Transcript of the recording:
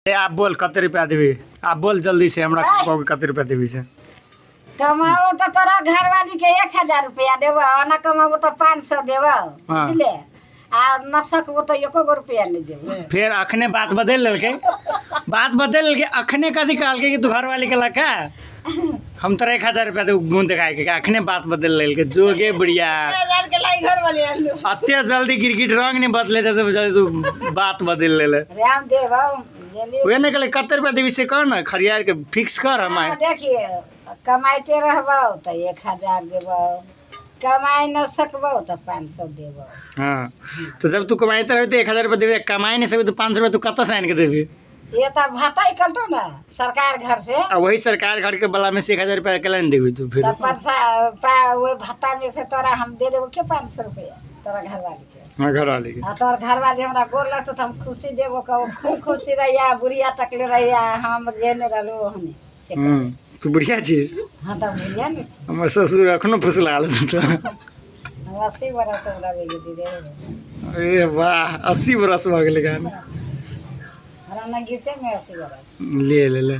ए आब बोल कते रुपया देबी, आब बोल जल्दी से हमरा कहू कते रुपया देबी से। कमाओ तो तोरा घरवाली के 1000 रुपया देबो, ओना कमाबो तो 500 देबो। हाँ। बुझले, आ न सकबो तो एको गो रुपया नहीं देबो। फेर अखने बात बदलि लेलकै, बात बदलि लेलकै। अखने कथी कहलकै कि तू घरवाली के लका हम तोरा 1000 रुपया देबो मुँह देखाय के। अखने बात बदलि लेलकै जोगे बुढ़िया। 1000 के लाई घर वाले आलू। अते जल्दी क्रिकेट रंग नहीं बदले जैसे जल्दी तू बात बदलि लेले। अरे हम देबो जल्दी। उहे नहीं कहले कते रुपया देबी से कह ना, खरियार के फिक्स कर हम आए। हाँ, देखिए कमाइते रहबो तो 1000 देबो, कमाई न सकबो तो 500 देबो। हाँ तो जब तू कमाइते रहबी तो 1000 रुपया देबी, कमाई नहीं सकबी तो 500 रुपया तू कतऽ से आनि के देबी? ये तो भत्ता ही कलतो ना सरकार घर से। आ वही सरकार घर के बला में से 1000 रुपया अकेला नहीं देबी तू फिर? तो पैसा वो भत्ता में से तोरा हम दे देबो के 500 रुपया तोरा घरवाली के। हाँ घरवाली के। आ तोर घरवाली हमरा गोर लगतो तो हम खुशी देबो, कहो खूब खुशी रहिया, बुढ़िया तकले रहिया, हम जेने रहलो ओहने से। तू बुढ़िया छी? हाँ तऽ बुढ़िया ने छी। हमर ससुर अखनो फुसला लेत। हम 80 बरस हमरा भेल दीदी। ए वाह, 80 बरस भऽ गेलै गान। हमरा ने गिरते में 80 बरस। ले ले ले।